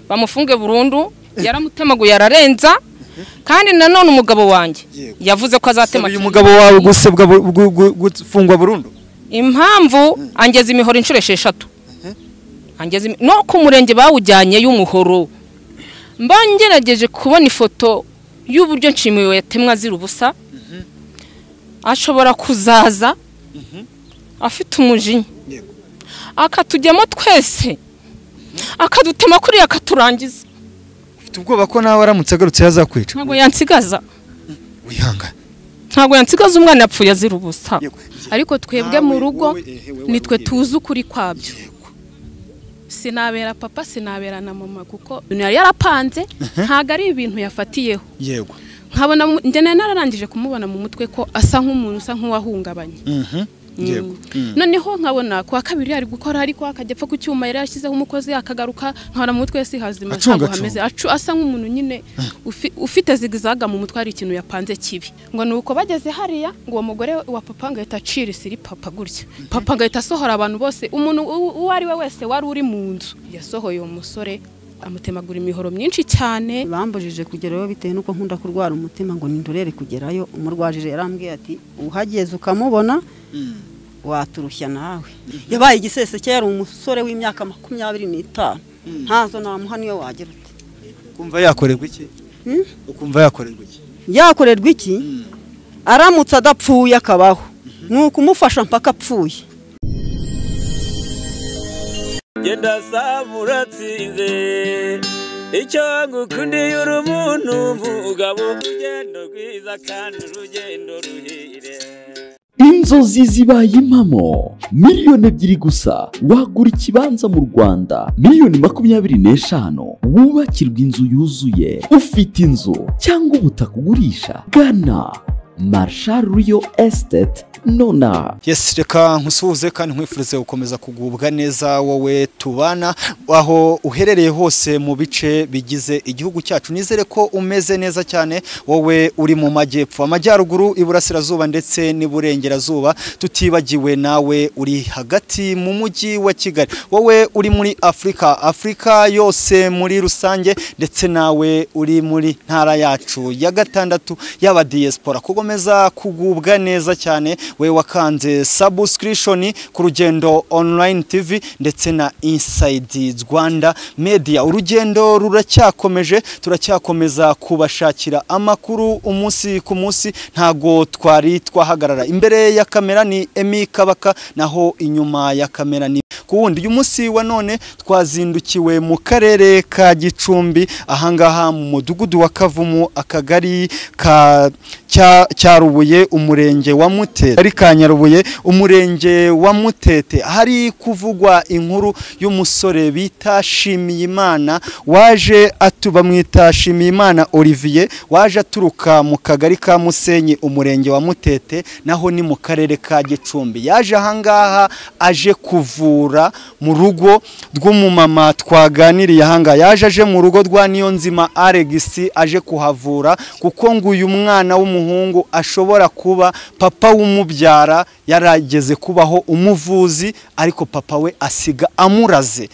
Bamufunge burundu, yaramutemaguye ararenza. Kandi nanone umugabo wanjye yavuze ko azatema. Uyu mugabo wawe gusebwa gufungwa burundu? Impamvu angeza imihoro inshuro 6. Angeza no ku murenge bawujyanye y'umuhoro. Mbangerageje kubona ifoto y'uburyo Nshimiye yatemwa azira ubusa. Ashobora kuzaza afite umujinya, akatujyamo twese, akadutema kuri akaturangiza. Ufite ubwoba ko nawe aramutse agarutse yazakwica? Ntabwo yansigaza. Wihanga. Ntabwo yansigaza, umwana yapfuye azira ubusa. Ariko twebwe mu rugo nitwe tuzi ukuri kwabyo. Sinabera papa, sinabera na mama, kuko yari yarapanze, ntago ari ibintu yafatiyeho. Yego. Nkabona njye nararangije kumubona mu mutwe ko asa nk'umuntu usa nk'uwahungabanye. Yego. Noneho nkabona kwa kabiri ari gukora, ariko akajya apfa ku cyuma yari yashyizeho umukozi akagaruka, nkabona mu mutwe si hazima ntabwo hameze, asa nk'umuntu nyine ufite zigizaga mu mutwe, ari ikintu yapanze kibi. Ngo nuko bageze hariya, ngo uwo mugore wa papa ngo ahita acira isiri papa gutya, papa ngo ahita asohora abantu bose, umuntu uwo ari we wese wari uri mu nzu yasohoye uwo musore, amutemagura imihoro myinshi cyane. Bambujije kugerayo bitewe nuko nkunda kurwara umutima, ngo nindorere kugerayo. Umurwajije yarambwiye ati uhageze ukamubona waturushya nawe. Yabaye igisese cyera, umusore w'imyaka 25, ntazo namuha niyo wagira uti. Kumva yakorerwa iki? Ukumva yakorerwa iki? Yakorerwa iki? Aramutse adapfuye akabaho, nuko umufasha mpaka apfuye. Genda samuratsinze icyo ngukundiye uri umuntu mugabo, urugendo rwiza kandi urugendo ruhire. Inzozi zibaye impamo, 2 miliyoni gusa wagura ikibanza mu Rwanda, miliyoni 25 wubakirwa inzu yuzuye. Ufite inzu cyangwa ubutaka ugurisha? Gana Marshal Real Estate nona. Yes, reka nkusuhuze kandi nkwifurize gukomeza kugubwa neza wowe tubana aho uherereye hose mu bice bigize igihugu cyacu. Nizere ko umeze neza cyane, wowe uri mu majyepfo, amajyaruguru, iburasirazuba ndetse n'iburengerazuba, tutibagiwe nawe uri hagati mu mujyi wa Kigali, wowe uri muri Afurika, Afurika yose muri rusange, ndetse nawe uri muri ntara yacu ya gatandatu y'aba diaspora. Kugomeza kugubwa neza cyane we wakanze subscription ku Rugendo Online TV ndetse na Inside Rwanda Media. Urugendo ruracyakomeje, turacyakomeza kubashakira amakuru umunsi ku munsi, ntago twari twahagarara. Imbere ya kamera ni Emi Kabaka, naho inyuma ya kamera ni ku wundi. Uyu munsi wa none twazindukiwe mu karere ka Gicumbi, ahangaha mu mudugudu wa Kavumu, akagari ka Cyarubuye, umurenge wa Mutete, ari ka Nyarubuye, umurenge wa Mutete. Hari kuvugwa inkuru y'umusore bita Shimiyimana, waje atuba mwita Shimiyimana Olivier, waje aturuka mu kagari ka Musenyi, umurenge wa Mutete, naho ni mu karere ka Gicumbi. Yaje ahangaha aje kuvura mu rugo rw'umumama twaganiriye ahangaha. Yaje aje mu rugo rwa Niyonzima Alex, aje kuhavura kuko ngo uyu mwana w'umuhungu ashobora kuba papa w'umubyara yarageze kubaho umuvuzi, ariko papa we asiga amuraze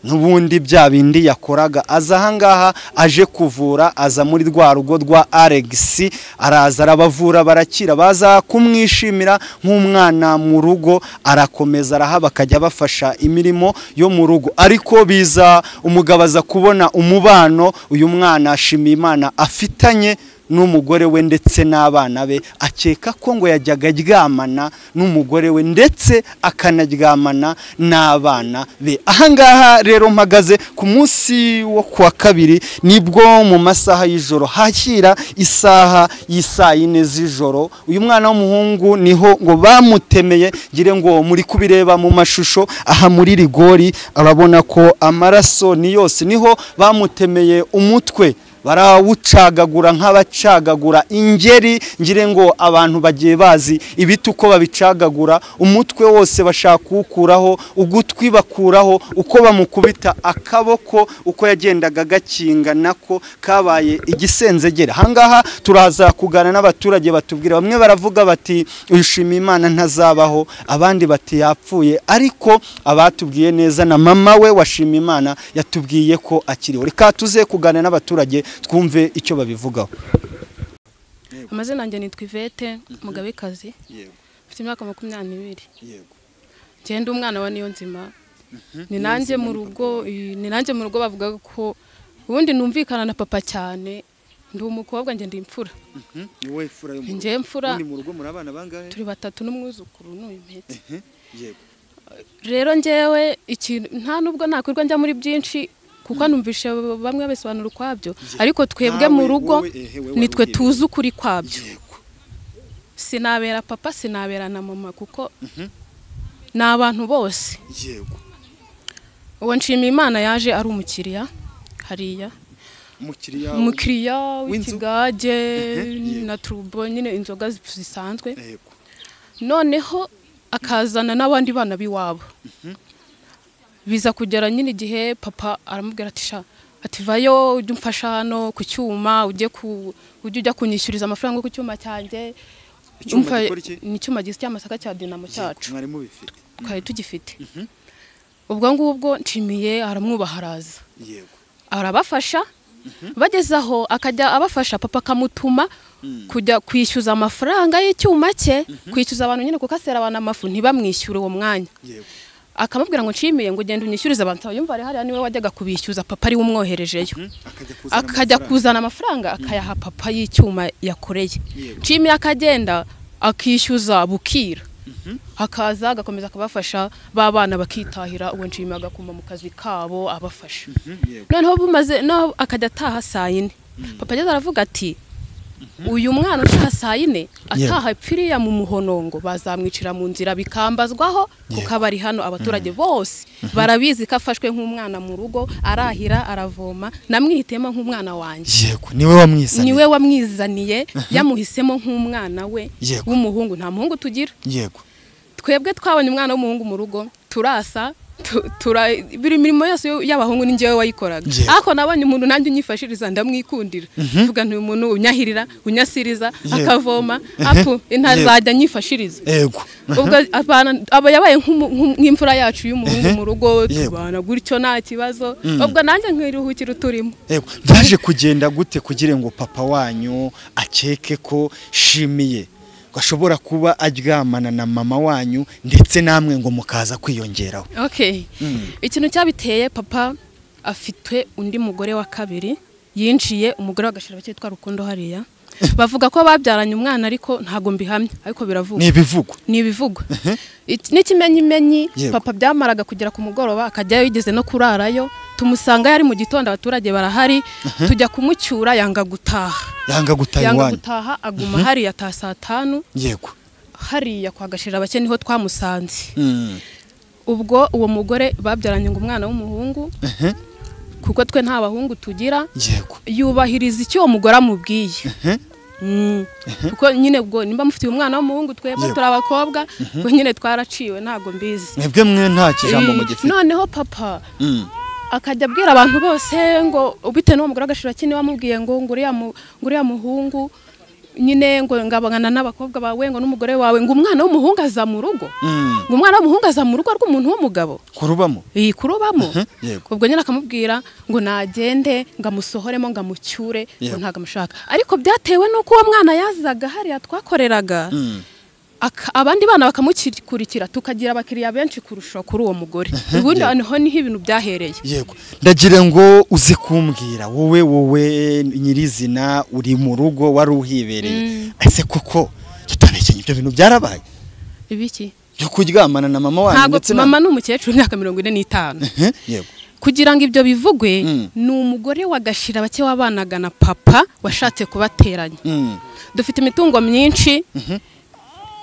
n'ubundi bya bindi yakoraga. Aza ahangaha aje kuvura, aza muri rwa rugo rwa Alex, araza arabavura barakira, baza kumwishimira nk'umwana mu rugo, arakomeza arahaba akajya abafasha imirimo yo mu rugo. Ariko biza umugabo aza kubona umubano uyu mwana Ashimiyimana afitanye n'umugore we ndetse n'abana be, akeka ko ngo yajyaga aryamana n'umugore we ndetse akanaryamana n'abana be. Ahangaha rero mpagaze ku munsi wo kuwa kabiri, nibwo mu masaha y'ijoro hakira isaha y'isaa 4 z'ijoro, uyu mwana w'umuhungu niho ngo bamutemeye. Ngire ngo muri kubireba mu mashusho aha muri rigori, arabona ko amaraso ni yose, niho bamutemeye umutwe. Barawucagagura nk'abacagagura ingeri, ngire ngo abantu bagiye bazi ibiti uko babicagagura, umutwe wose bashaka kuwukuraho, ugutwi bakuraho, uko bamukubita akaboko uko yagendaga gakinga nako kabaye igisenzegere. Ahangaha turaza kugana n'abaturage batubwira, bamwe baravuga bati uyu Shimimana ntazabaho, abandi bati yapfuye, ariko abatubwiye neza na mama we wa Shimimana yatubwiye ko akiriho. Reka tuze kugana n'abaturage twumve icyo babivugaho. Amazina yanjye nitwa Yvette Mugabekazi. Yego. Mfite imyaka 22. Yego. Ngenda umwana wa Niyonzima. Ni nanjye mu rugo, ni nanjye mu rugo bavuga ko ubundi numvikana na papa cyane. Ndi umukobwa nge ndi imfura. Ni wowe imfura yo mu rugo. Nge imfura. Ni mu rugo muri abana bangahe? Turi batatu n'umwuzukuru n'uyu mpetse. Yego. Rero ngewe ikintu nta nubwo nakwirwa njya muri byinshi kuko numvishe bamwe babisobanura ukwabyo, ariko twebwe mu rugo nitwe tuzi ukuri kwabyo. Sinabera papa, sinabera na mama, kuko ni abantu bose. Yego. Uwo Nshimiyimana yaje ari umukiriya hariya, umukiriya w'ikigage na turubo nyine, inzoga zisanzwe. Noneho akazana n'abandi bana b'iwabo. Biza kugera nyine igihe papa aramubwira ati sha, ati vayo ujye umfasha hano ku cyuma, ujye ujya kunyishyuriza amafaranga ku cyuma cyanjye. Ni icyuma gisya amasaka cya Dinamo cyacu mwari mubifite, twari tugifite. Ubwo ngubwo Nshimiye aramwubaha araza. Yego. Arabafasha. Bageze aho akajya abafasha, papa akamutuma kujya kwishyuza amafaranga y'icyuma cye, kwishyuza abantu nyine kuko asera abantu amafu ntibamwishyure uwo mwanya. Yego. Akamubwira ngo Nshimiye ngo ugende unyishyurize abantu, yumva ari hariya niwe wajyaga kubishyuza, papa ari umwoherejeyo. Akajya kuzana amafaranga akayaha papa y'icyuma yakoreye. Nshimiye akagenda akishyuza bukira. Akaza agakomeza akabafasha, ba bana bakitahira, uwo Nshimiye agakuma mu kazi kabo abafasha. Noneho bumaze no akajya ataha saa 4. Papa ageze aravuga ati uyu mwana utaha saa 4 ataha pfiriya mu muhonongo bazamwicira mu nzira bikambazwaho, kuko abari hano abaturage bose barabizi ko afashwe nk'umwana mu rugo, arahira aravoma, namwihitemo nk'umwana wanjye. Yego, niwe wamwizaniye. Niwe wamwizaniye, yamuhisemo nk'umwana we w'umuhungu. Nta muhungu tugira. Yego. Twebwe twabonye umwana w'umuhungu mu rugo turasa, biri mirimo yose y'abahungu ni njyewe wayikoraga, ariko nabonye umuntu nanjye unyifashiriza ndamwikundira, mvuga nti uyu muntu unyahirira, unyasiriza, akavoma, apu intazajya nyifashiriza. Yego. Ubwo aba yabaye nk'imfura yacu y'umuhungu mu rugo, tubana gutyo nta kibazo. Ubwo nanjye nkiruhukira uturimo. Yego. Byaje kugenda gute kugira ngo papa wanyu akeke ko Shimiye gashobora kuba aryamana na mama wanyu ndetse namwe ngo mukaza kwiyongeraho? Okay. Ikintu cyabiteye, papa afite undi mugore wa kabiri yinjiye, umugore w'agashira cyitwa Rukundo hariya. Bavuga ko babyaranye umwana ariko ntago mbihamya, ariko biravugwa. Ni ibivugwa. Ni ibivugwa. N'ikimenyimenyi papa byamaraga kugera ku mugoroba akajyayo yigeze no kurarayo, tumusanga yari mu gitondo abaturage barahari, tujya kumucyura yanga gutaha. Yanga gutaha Yanga iwanyu. gutaha, aguma hariya ta saa 5. Yego. Hariya kwa Gashira bake niho twamusanze. Ubwo uwo mugore babyaranye ngo umwana w'umuhungu, kuko twe nta bahungu tugira. Yego. Yubahiriza icyo uwo mugore amubwiye. Kuko nyine ubwo nimba mufitiye umwana w'umuhungu twebwe turi abakobwa, ubwo nyine twaraciwe ntago mbizi. Mwebwe mwe nta kijambo mugifite. Noneho papa akajya abwira abantu bose ngo bitewe n'uwo mugore agashira kine wamubwiye ngo nguriya muhungu nyine ngo ngabangana n'abakobwa bawe ngo n'umugore wawe, ngo umwana w'umuhungu aza mu rugo. Ngo umwana w'umuhungu aza mu rugo rw'umuntu w'umugabo. Kurubamo. Kurubamo. Yego. Ubwo nyine akamubwira ngo nagende ngamusohoremo ngamucyure, ngo ntago amushaka. Ariko byatewe nuko uwo mwana yazaga hariya twakoreraga, abandi bana bakamukurikira, tukagira abakiriya benshi kurusha kuri uwo mugore. Ubundi niho niho ibintu byahereye. Yego. Ndagira ngo uze kumbwira wowe nyirizina uri mu rugo wari uhibereye. Ese koko tutabeshye ibyo bintu byarabaye? Ibiki? Byo kuryamana na mama wanyu ndetse na mama ni umukecuru imyaka 45. Yego. Kugira ngo ibyo bivugwe ni umugore wa Gashira bake wabanaga na papa washatse kubateranya. Dufite imitungo myinshi.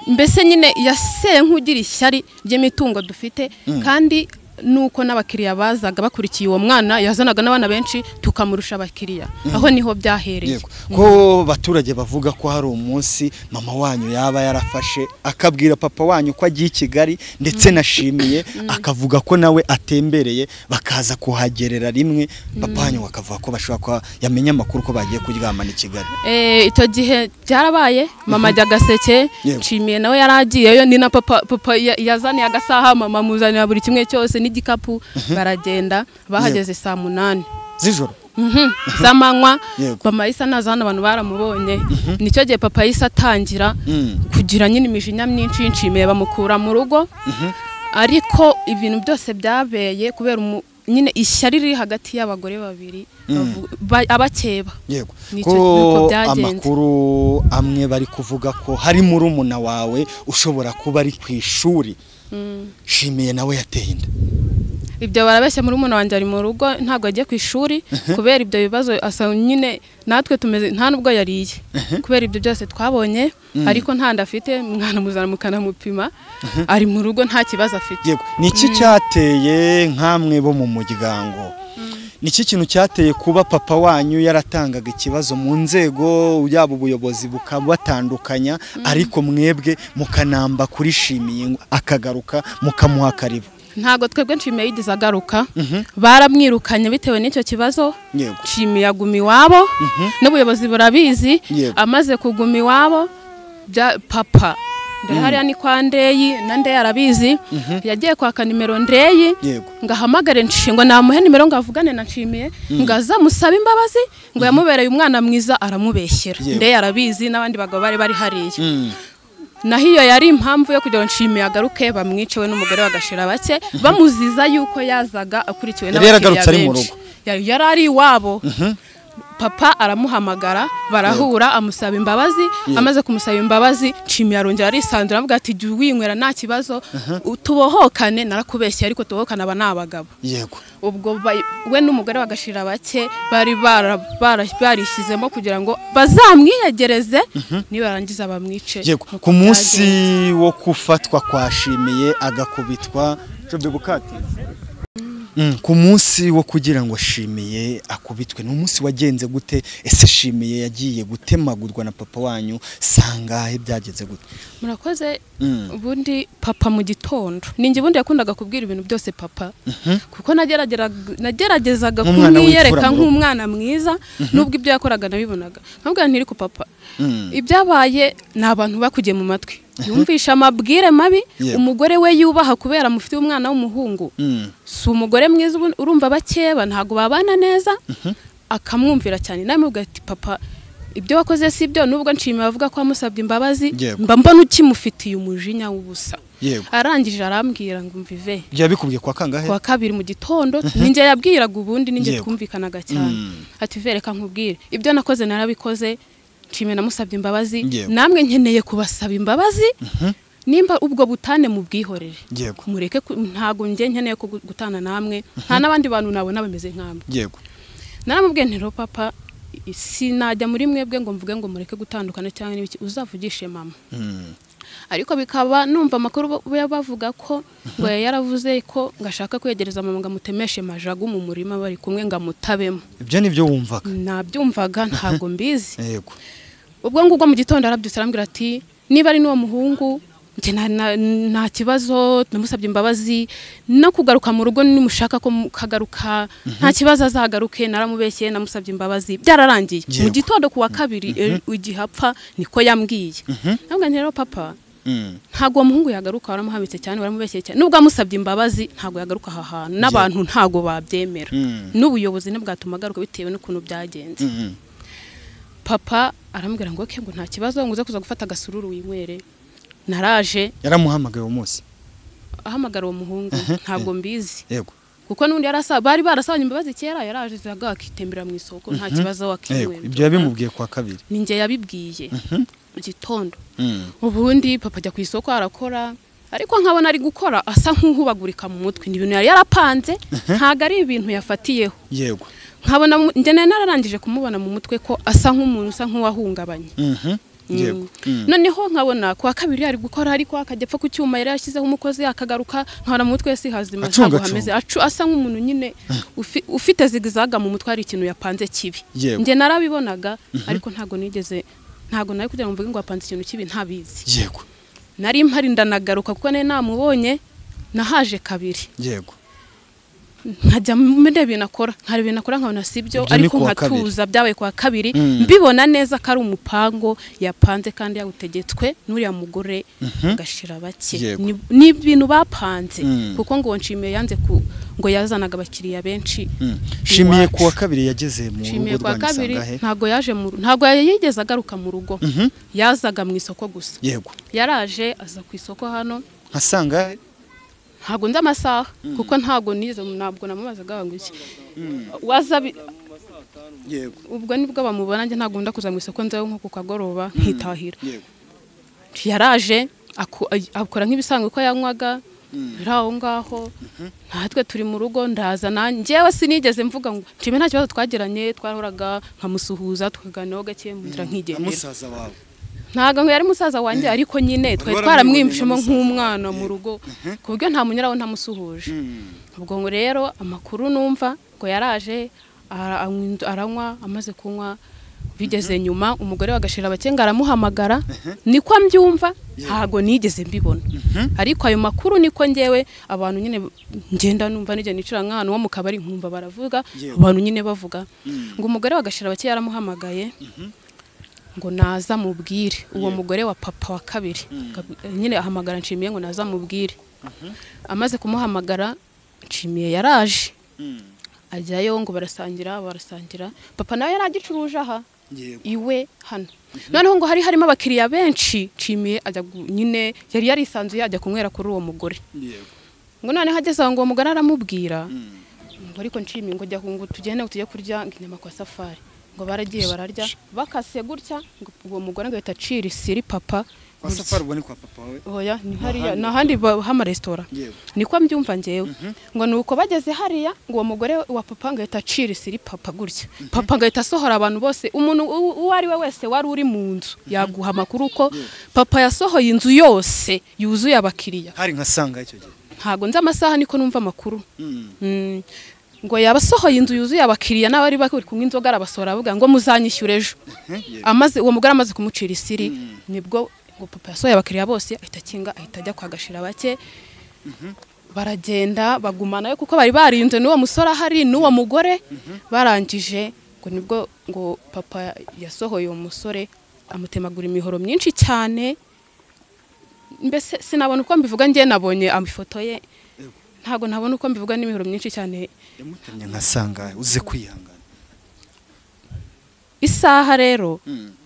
Mbese nyine yaseye nk'ugira ishyari ry'imitungo dufite, kandi nuko n'abakiriya bazaga bakurikiye uwo mwana, yazanaga n'abana benshi tukamurusha abakiriya. Aho niho byahereye. Ko baturage bavuga ko hari umunsi mama wanyu yaba yarafashe akabwira papa wanyu ko agiye i Kigali, ndetse nashimiye akavuga ko nawe atembereye, bakaza kuhagerera rimwe, papa wanyu akavuga ko bashobora ko yamenya amakuru ko bagiye kuryamana i Kigali. Icyo gihe byarabaye, mama ajya Gaseke, Nshimiye nawe yaragiyeyo, ni na papa yazaniye agasaha, mama muzanira buri kimwe cyose n'igikapu, baragenda bahageze saa 8 z'ijoro z'amanywa. Mama yisa naza hano abantu baramubonye. Nicyo gihe papa yisa atangira kugira nyine imijinya myinshi, Nshimiye bamukura mu rugo. Ariko ibintu byose byabeye kubera nyine ishyari riri hagati y'abagore babiri abakeba. Yego, ko amakuru amwe bari kuvuga ko hari murumuna wawe ushobora kuba ari ku ishuri, Nshimiye nawe yateye inda. Ibyo barabeshya, murumuna wanjye ari mu rugo ntabwo agiye ku ishuri kubera ibyo bibazo, asa nyine natwe tumeze nta nubwo yariye kubera ibyo byose twabonye, ariko nta nda afite, mwana muzana mukanamupima, ari mu rugo nta kibazo afite. Yego, niki cyateye nkamwe bo mu muryango, niki kintu cyateye kuba papa wanyu yaratangaga ikibazo mu nzego yaba ubuyobozi bukabatandukanya, ariko mwebwe mukanamba kuri Nshimiye akagaruka mukamuha karibu? Ntago twebwe Nshimiye yigeze agaruka, baramwirukanye bitewe n'icyo kibazo. Nshimiye aguma iwabo, n'ubuyobozi burabizi. Amaze kuguma iwabo papa hariya ni kwa Ndeyi, na Ndeyi arabizi, yagiye kwaka nimero Ndeyi ngo ahamagare Nshimiye, ngo namuhe nimero ngo avugane na Nshimiye, ngo azamusabe imbabazi, ngo yamubereye umwana mwiza, aramubeshyera. Ndeyi arabizi n'abandi bagabo bari bari hariya. Naho iyo yari impamvu yo kugira ngo Nshimiye agaruke, bamwice we n'umugore bagashira bake, bamuziza yuko yazaga akurikiwe n'abakiriya benshi. Yari ari iwabo. Papa aramuhamagara, barahura, amusaba imbabazi. Amaze kumusaba imbabazi, Nshimiye arongera arisanzura, avuga ati jya winywera nta kibazo, tubohokane, narakubeshye ariko tubohokane, aba ni abagabo. Yego. Ubwo we n'umugore bagashira bake bari barishyizemo kugira ngo bazamwiyegereze, nibarangiza bamwice. Yego. Ku munsi wo kufatwa kwa Nshimiye agakubitwa ku munsi wo kugira ngo Nshimiye akubitwe, ni umunsi wagenze gute? Ese Nshimiye yagiye gutemagurwa na papa wanyu sangahe, byagenze gute? Murakoze. Ubundi papa mu gitondo ninjye ubundi yakundaga kubwira ibintu byose papa, kuko nageragezaga kumwiyereka nk'umwana mwiza, nubwo ibyo yakoraga nabibonaga. Nkabwira nti ariko papa, ibyabaye ni abantu bakugiye mu matwi, yumvisha amabwire mabi, umugore we yubaha kubera amufitiye umwana w'umuhungu, si umugore mwiza, urumva bakeba ntago babana neza, akamwumvira cyane. Namubwira ati papa, ibyo wakoze si byo, nubwo Nshimiye avuga ko amusabye imbabazi, mba mbona ukimufitiye umujinya w'ubusa. Arangije arambwira ngo mvive. Yabikubwiye kwa kangahe? Kwa kabiri mu gitondo, ninjye yabwiraga ubundi, ninjye twumvikanaga cyane. Ati vereka nkubwire, ibyo nakoze narabikoze, Nshimiye namusabye imbabazi, namwe nkeneye kubasaba imbabazi, nimba ubwo butane mubwihorere, mureke, ntago njye nkeneye gutana namwe, nta n'abandi bantu nabona bameze nkamwe. Yego. Naramubwiye nti ro papa, sinajya muri mwebwe ngo mvuge ngo mureke gutandukana cyangwa n'ibiki, uzavugishe mama. Ariko bikaba numva amakuru bavuga ko ngo yaravuze ko ngashaka kwegereza mama ngo amutemeshe majagu mu murima bari kumwe ngo amutabemo. Ibyo nibyo wumvaga? Nabyumvaga, ntago mbizi. Yego. Ubwo ngubwo mu gitondo arabyutse arambwira ati niba ari n'uwo muhungu njye nta kibazo, namusabye imbabazi, no kugaruka mu rugo nimushaka ko kagaruka nta kibazo azagaruke, naramubeshye, namusabye imbabazi, byararangiye. Mu gitondo kuwa kabiri igihe apfa niko yambwiye. Ntabwo rero papa, ntago uwo muhungu yagaruka, waramuhamitse cyane, waramubeshye cyane, nubwo amusabye imbabazi ntago yagaruka aha hantu, n'abantu ntago babyemera, n'ubuyobozi ntibwatuma agaruka bitewe n'ukuntu byagenze. Papa arambwira ngo okay, ngo nta kibazo, ngo uze kuza gufata agasururu winywere. Naraje. Yaramuhamagaye uwo munsi? Ahamagara uwo muhungu ntabwo mbizi. Yego. Kuko n'undi yarasaba, bari barasabanye imbabazi kera, yaraje zaga akitembera mu isoko nta kibazo wakinywera. Ibyo yabimubwiye kwa kabiri? Ninjye yabibwiye mu gitondo. Ubundi papa ajya ku isoko arakora, ariko nkabona ari gukora asa nk'uhubagurika mu mutwe, ni ibintu yari yarapanze, ntago ari ibintu yafatiyeho. Yego. Nkabona njye nararangije kumubona mu mutwe ko asa nk'umuntu usa nk'uwahungabanye. Yego. Noneho nkabona kuwa kabiri ari gukora ariko akajya apfa ku cyuma yari yashyizeho umukozi akagaruka, nkabona mu mutwe si hazima ntabwo hameze, asa nk'umuntu nyine ufite zigizaga mu mutwe, hari ikintu yapanze kibi. Njye narabibonaga ariko ntago nigeze, ntago nari kugira ngo mvuge ngo apanze ikintu kibi ntabizi. Yego. Nari mpari ndanagaruka kuko nari namubonye, nahaje kabiri. Yego. Nkajya ndeba ibintu akora, nkareba ibintu akora nkabona sibyo, ariko nkatuza. Byabaye kwa kabiri mbibona neza ko ari umupango yapanze kandi yawutegetswe n'uriya mugore Gashira bake. Ni ibintu bapanze kuko ngo Nshimiye yanze ngo yazanaga abakiriya benshi. Nshimiye kuwa kabiri yageze mu rugo rwa Nsangahe? Ntago yaje mu, ntago yigeze agaruka mu rugo. Yazaga mu isoko gusa. Yego. Yaraje aza ku isoko hano. Nkasangahe? Ntago nzi amasaha kuko ntago nize, ntabwo namubazaga ngo iki waza. Yego. Ubwo nibwo bamubona, njye ntago nda kuza mu isoko, nzayo nko kukagoroba nkitahira. Yego. Yaraje akora nk'ibisanzwe ko yanywaga biri aho ngaho, natwe turi mu rugo ndaza nanjyewe sinigeze mvuga ngo Nshimiye nta kibazo twagiranye, twahoraga nkamusuhuza tukaganiraho gake mu nzira nkigendera. Musaza wawe? Ntago ngo yari musaza wanjye, ariko nyine twari twaramwimvishemo nk'umwana mu rugo ku buryo nta munyuraho ntamusuhuje. Ubwo ngo rero amakuru numva ngo yaraje aranywa, amaze kunywa bigeze nyuma umugore wa Gashira Bakenga aramuhamagara, niko mbyumva ntago nigeze mbibona, ariko ayo makuru niko ngewe abantu nyine ngenda numva nige nicara nk'ahantu wo mu kabari nkumva baravuga, abantu nyine bavuga ngo umugore wa Gashira Bake yaramuhamagaye ngo naza mubwire uwo mugore wa papa wa kabiri nyine ahamagara Nshimiye ngo naza mubwire. Amaze kumuhamagara Nshimiye yaraje ajyayo ngo barasangira, papa nawe yaragicuruje aha iwe hano. Noneho ngo hari harimo abakiriya benshi, Nshimiye ajya nyine yari yarisanzuye ajya kunywera kuri uwo mugore. Ngo noneho ageze aho ngo uwo mugore aramubwira ngo ariko Nshimiye ngo jya ngo tugende tujye kurya inyama kwa Safari. Ngo baragiye bararya bakase gutya, ngo uwo mugore ngo ahita acira isiri papa. Kwa Safari ubwo ni kwa papa wawe? Oya, ni hariya nahandi hama restaurant. Niko mbyumva ngewe. Ngo nuko bageze hariya ngo uwo mugore wa papa ngo ahita acira isiri papa gutya. Papa ngo ahita asohora abantu bose, umuntu uwo ari we wese wari uri mu nzu yaguha amakuru ko papa yasohoye inzu yose yuzuye abakiriya. Hari nka sanga icyo gihe? Ntago nzi amasaha niko numva amakuru. Ngo yabasohoye inzu yuzuye abakiriya n'abari bari kunywa inzoga arabasohora avuga ngo muzanyishyure ejo. Amaze uwo mugore amaze kumucira isiri nibwo ngo papa yasohoye abakiriya bose ahita akinga ahita ajya kwa Gashira Bake. Baragenda bagumanayo kuko bari barinze n'uwo musore ahari n'uwo mugore. Barangije ngo nibwo ngo papa yasohoye uwo musore amutemagura imihoro myinshi cyane. Mbese sinabona uko mbivuga, ngiye nabonye amafoto ye, ntago ntabona uko mbivuga, n'imihoro myinshi cyane. Yamutemye nkasanga uze kwihangana. Isaha rero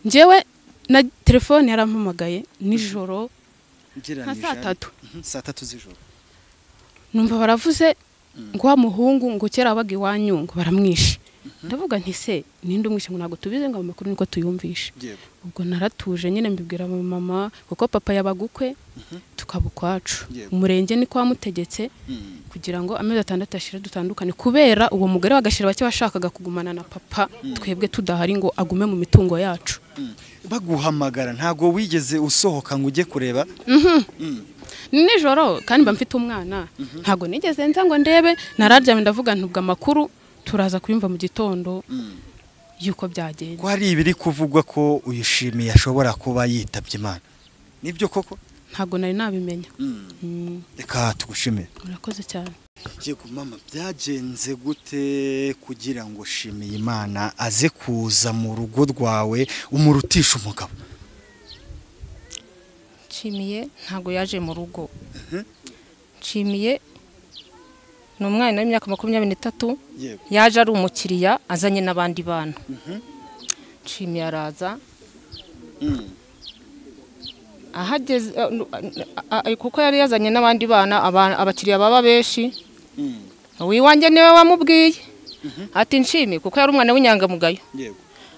njyewe na telefone yarampamagaye nijoro nka saa tatu. Saa tatu z'ijoro numva baravuze ngo wa muhungu ngo kera abaga iwanyu ngo baramwishe. Ndavuga nti se ninde umwishe, ngo ntago tubize ngo amakuru niko tuyumvishe. Ubwo naratuje nyine mbibwira mama kuko papa yabagukwe tukaba ukwacu. Umurenge niko wamutegetse kugira ngo amezi 6 ashire dutandukane, kubera uwo mugore wa Gashira Bake washakaga kugumana na papa twebwe tudahari ngo agume mu mitungo yacu. Baguhamagara ntago wigeze usohoka ngo ujye kureba? Nijoro kandi mba mfite umwana, ntago nigeze nza ngo ndebe, nararyamye ndavuga ntubwo amakuru turaza kuyumva mu gitondo yuko byagenze. Ko hari ibiri kuvugwa ko Uyishimiye ashobora kuba yitabye Imana, nibyo koko? Ntago nari nabimenya. Reka tugushimire. Murakoze cyane. Yego mama, byagenze gute kugira ngo Shimiye Imana aze kuza mu rugo rwawe umurutisha umugabo? Nshimiye ntago yaje mu rugo. Nshimiye ni umwana w'imyaka 23, yaje ari umukiriya azanye n'abandi bana. Nshimiye araza ahageze kuko yari yazanye n'abandi bana, abakiriya baba benshi. Uwiwanjye niwe wamubwiye ati Nshimiye, kuko yari umwana w'inyangamugayo,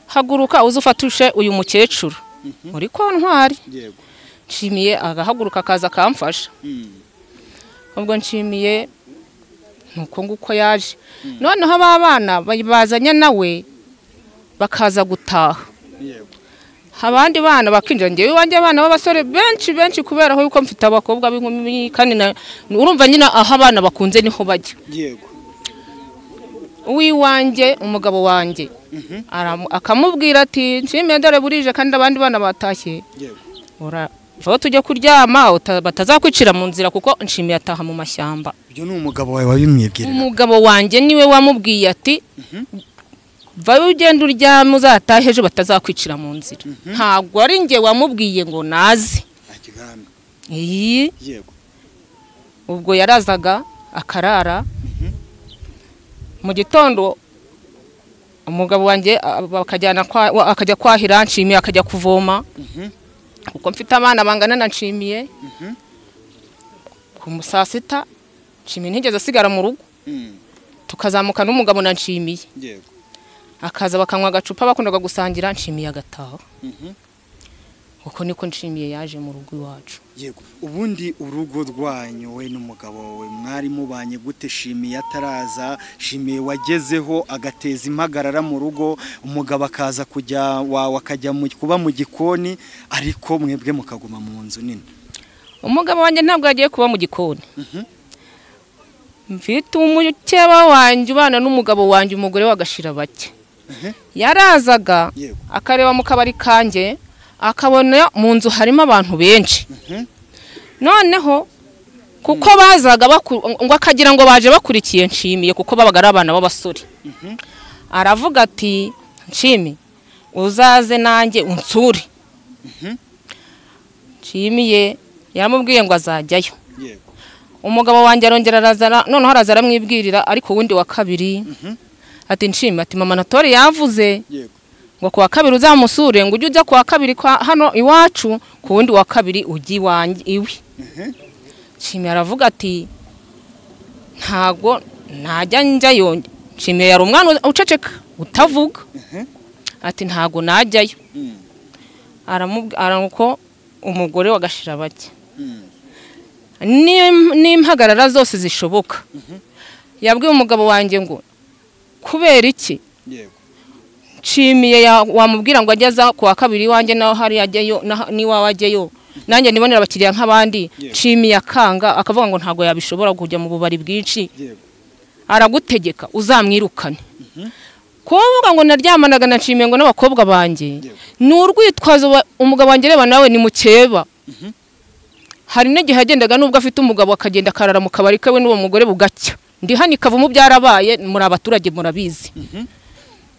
haguruka uze ufatushe uyu mukecuru uri kontwari. Nshimiye agahaguruka akaza akamfasha. Ubwo Nshimiye nuko nguko yaje. Noneho aba bana bazanye nawe bakaza gutaha. Abandi bana bakinjira, ngewe iwanjye abana b'abasore benshi benshi kubera aho yuko mfite abakobwa b'inkumi kandi urumva nyine aho abana bakunze niho bajya. Yego. Uwiwanjye umugabo wanjye akamubwira ati nshimiye dore burije kandi abandi bana batashye. Yego. Ura tujye kuryama batazakwicira mu nzira kuko nshimiye ataha mu mashyamba. Ibyo ni umugabo wawe wabimwibwirira? Umugabo wanjye niwe wamubwiye ati vayo ugenda uryame uzatahe ejo batazakwicira mu nzira. Ntabwo ari njye wamubwiye ngo naze. Yego. Ubwo yarazaga akarara. Mu gitondo umugabo wanjye bakajyana akajya kwahira nshimiye akajya kuvoma. Kuko mfite abana bangana na nshimiye. Ku saa sita nshimiye ntigeze asigara mu rugo. Tukazamuka n'umugabo na nshimiye. Yego. Akaza bakanywa agacupa bakundaga gusangira nshimiye agataha. Uko niko nshimiye yaje mu rugo iwacu. Yego. Ubundi urugo rwanyu we n'umugabo wawe mwari mubanye gute? Shimiye ataraza, Shimiye wagezeho agateza impagarara mu rugo, umugabo akaza kujya wawe akajya kuba mu gikoni ariko mwebwe mukaguma mu nzu nini. Umugabo wanjye ntabwo yagiye kuba mu gikoni. Mfite umukeba wanjye ubana n'umugabo wanjye umugore wagashira bake. Yarazaga akareba mu kabari kanjye akabona mu nzu harimo abantu benshi. Noneho kuko bazaga ngo akagira ngo baje bakurikiye nshimiye kuko babaga ari abana b'abasore. Aravuga ati nshimi uzaze nanjye unsure. Nshimiye yaramubwiye ngo azajyayo. Umugabo wanjye arongera arazara, noneho araza aramwibwirira ariko wundi wa kabiri. Ati nshimi ati mama Natori yavuze ngo kuwa kabiri uzamusure, ngo ujye ujya kuwa kabiri kwa hano iwacu, ku wundi wa kabiri ujye iwanjye iwe. Nshimiye aravuga ati ntago najya njyayo. Nshimiye yari umwana uceceka utavuga. Ati ntago najyayo. Aramubwira umugore wagashira bake. N'impagarara zose zishoboka. Yabwiye umugabo wanjye ngo kubera iki? Nshimiye wamubwira ngo ajyaza kuwa kabiri iwanjye naho hari ajyayo niwawe ajyayo nanjye nibonera abakiriya nk'abandi. Nshimiye akanga akavuga ngo ntago yabishobora kujya mu bubari bwinshi. Aragutegeka uzamwirukane. Kuvuga ngo naryamanaga na Nshimiye ngo n'abakobwa banjye ni urwitwazo. Umugabo wanjye reba nawe ni mukeba. Hari n'igihe yagendaga nubwo afite umugabo akagenda akarara mu kabari kawe n'uwo mugore bugacya. Ndi hano ikavumu byarabaye muri abaturage murabizi.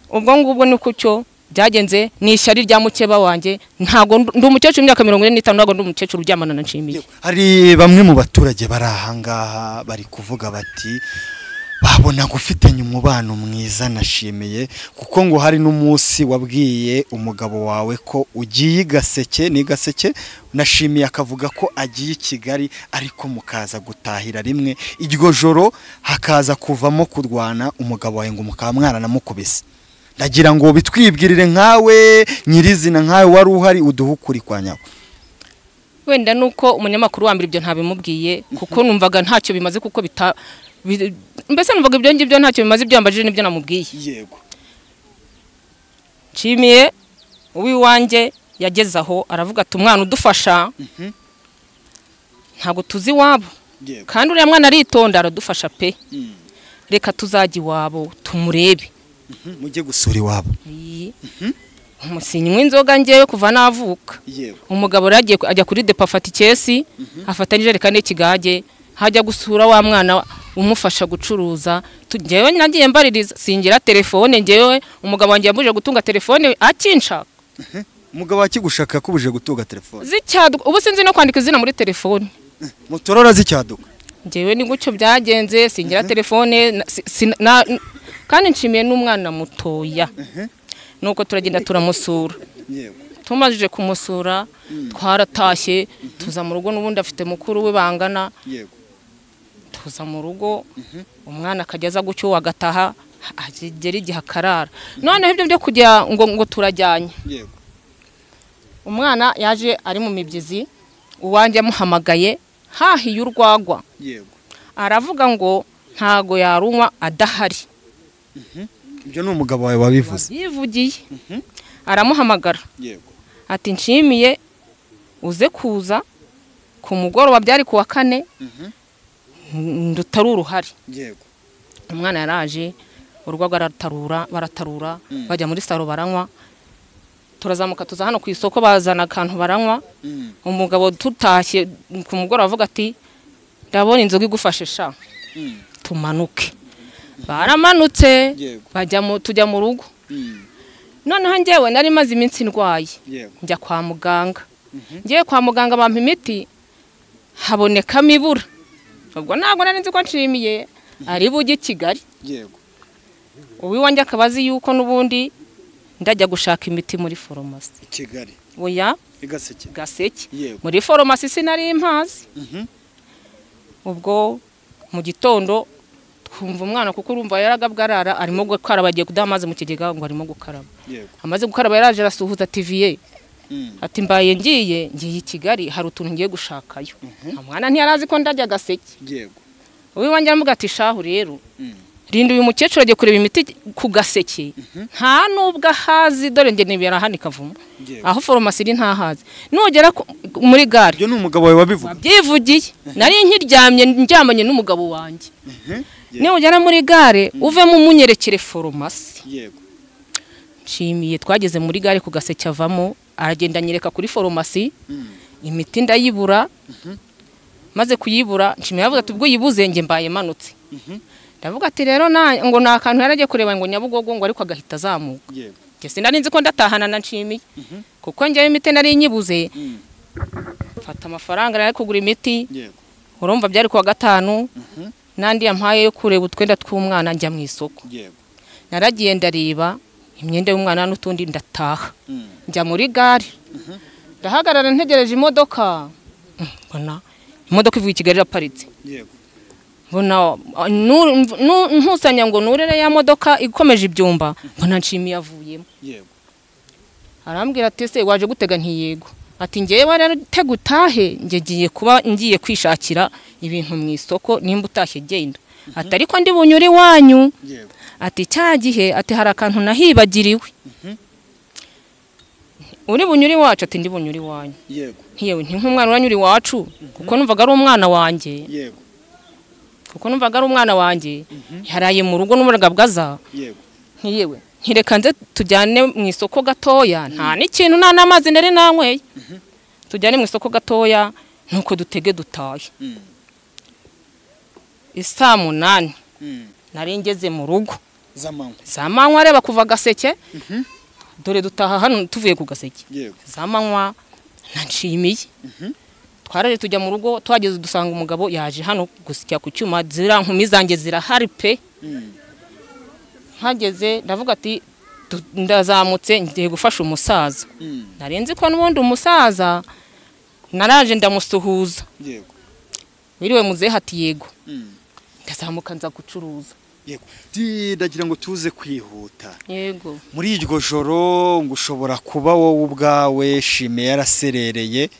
Ubwo ngubwo niko cyo byagenze, ni ishyari rya mukeba wanjye. Ntago ndi umukecuru imyaka 45, ntago ndi umukecuru uryamana na Nshimiye. Hari bamwe mu baturage bari ahangaha bari kuvuga bati babona gufitanye umubano mwiza na Nshimiye, kuko ngo hari n'umunsi wabwiye umugabo wawe ko ugiye Gaseke, ni Gaseke, Nashimiye akavuga ko agiye i Kigali ariko mukaza gutahira rimwe iryo joro hakaza kuvamo kurwana, umugabo wawe ngo mukaba mwaranamukubise. Ndagira ngo bitwibwirire nkawe nyirizina, nkawe wari uhari, uduhe ukuri kwa nyako. Wenda nuko umunyamakuru wa mbere ibyo ntabimubwiye kuko numvaga ntacyo bimaze, kuko mbese numvaga ibyo ngibyo ntacyo bimaze, ibyo yambajije nibyo namubwiye. Yego. Nshimiye uwiwanjye yageze aho aravuga ati umwana udufasha ntago tuzi iwabo, kandi uriya mwana aritonda aradufasha pe, reka tuzajya iwabo tumurebe. Mujye gusura iwabo. Umusinywa inzoga ngewe kuva navuka. Umugabo yagiye ajya kuri depo afata ikesi, afata n'ijerekani y'ikigage, hajya gusura wa mwana umufasha gucuruza. Ngewe nagiye mbaririza, singira telefone ngewe, umugabo wanjye yambuje gutunga telefone akinshaka. Umugabo akigushaka yakubuje gutunga telefone zicyaduka. Ubu sinzi no kwandika izina muri telefone. Mutorora zicyaduka. Ngewe ni gutyo byagenze, singira telefone kandi nshimiye n'umwana mutoya. Nuko turagenda turamusura. Tumajije kumusura twaratashye tuza mu rugo, n'ubundi afite mukuru we bangana. Tuza mu rugo umwana akageza gutyo agataha agera igihe akarara. Noneho ibyo byo kujya ngo turajyanye. Umwana yaje ari mu mibyizi, uwanjye amuhamagaye hahiye urwagwa. Aravuga ngo ntago yarunywa adahari. Ibyo ni umugabo wawe wabivuze? Yivugiye. Aramuhamagara. Yego. Ati nshimiye uze kuza ku mugoroba, byari ku wa kane, ndutari uruhari. Yego. Umwana yaraje urwagwa aratarura, baratarura, bajya muri saro baranywa, turazamuka tuza hano ku isoko bazana akantu baranywa. Umugabo tutashye ku mugoroba avuga ati ndabona inzoga igufashe sha, tumanuke. Baramanutse bajya tujya mu rugo. Noneho njyewe nari maze iminsi ndwaye, njya kwa muganga. Ngiye kwa muganga bampa imiti habonekamo ibura. Ubwo ntabwo nari nzi ko nshimiye ari bujye i Kigali. Yego. Uwiwanjye akaba azi yuko n'ubundi ndajya gushaka imiti muri foromasi i Kigali. Oya, Gaseke. Gaseke. Muri foromasi sinari mpazi. Ubwo mu gitondo twumva umwana, kuko urumva yaragabwa arara arimo gukaraba, agiye kudaha amazi mu kigega ngo arimo gukaraba. Amaze gukaraba yaraje arasuhuza TV, ati mbaye ngiye i Kigali hari utuntu ngiye gushakayo. Umwana ntiyarazi ko ndajya Gaseke. Yego. Uwiwanjye aramuga ati shahu rero rinda uyu mukecuru agiye kureba imiti ku Gaseke, nta nubwo ahazi, dore nge nibera hano ikavumo aho foromasi iri ntahazi, nugera muri gare. Ibyo ni umugabo wawe wabivuga? Wabyivugiye. Nari nkiryamye ndyamanye n'umugabo wanjye. Nugera muri gare uvemo umunyerekere foromasi. Yego. Nshimiye twageze muri gare ku Gaseke avamo aragenda anyereka kuri foromasi, imiti ndayibura. Maze kuyibura nshimiye avuga ati ubwo yibuze nge mbaye manutse. Ndavuga ati rero ngo nta kantu yaragiye kureba ngo Nyabugogo ngo ariko agahita azamuka. Yego. Njye sinari nzi ko ndatahana na nshimiye, kuko njyewe imiti nari nyibuze. Mfata amafaranga nari kugura imiti. Yego. Urumva byari kuwa gatanu, nandi yampaye yo kureba utwenda tw'umwana njya mu isoko. Yego. Naragiye ndareba imyenda y'umwana n'utundi ndataha. Njya muri gare. Ndahagarara ntegereje imodoka. Mbona imodoka ivuye i Kigali iraparitse. Yego. Mbona nkusanya ngo nurere ya modoka ikomeje ibyumba, mbona nshimiye avuyemo. Yego. Arambwira ati se waje gutega? Ntiyego. Ati ngewe rero tega utahe, nge ngiye kuba ngiye kwishakira ibintu mu isoko, nimba utashye genda. Ati ariko ndi bunyure iwanyu. Yego. Ati cya gihe ati hari akantu nahibagiriwe. Uri bunyure iwacu? Ati ndi bunyure iwanyu. Yego. Ntiyewe nti nk'umwana uranyura iwacu, kuko numvaga ari umwana wanjye. Yego. Kuko numvaga ari umwana wanjye, yaraye mu rugo n'umuragabwa aza. Yego. Ntiyewe ntireka nze tujyane mu isoko gatoya, nta n'ikintu nta n'amazi nari nanyweye. Tujyane mu isoko gatoya nuko dutege dutahe. Isaa 8 nari ngeze mu rugo. Zamanywa areba kuva Gaseke. Dore dutaha hano tuvuye ku Gaseke. Yego. Zamanywa nanshimiye. Twaraje tujya mu rugo, twageze dusanga umugabo yaje hano gusya ku cyuma, zira nkumi zanjye zirahari pe. Mpageze ndavuga ati ndazamutse ngiye gufasha umusaza. Narenze ko n'ubundi umusaza naraje ndamusuhuza. Yego. Wiriwe muzehe? Ati yego. Ndazamuka nza gucuruza. Yego. Ndagira ngo tuze kwihuta. Yego. Muri iryo joro ngo ushobora kuba wowe ubwawe Shime yaraserereye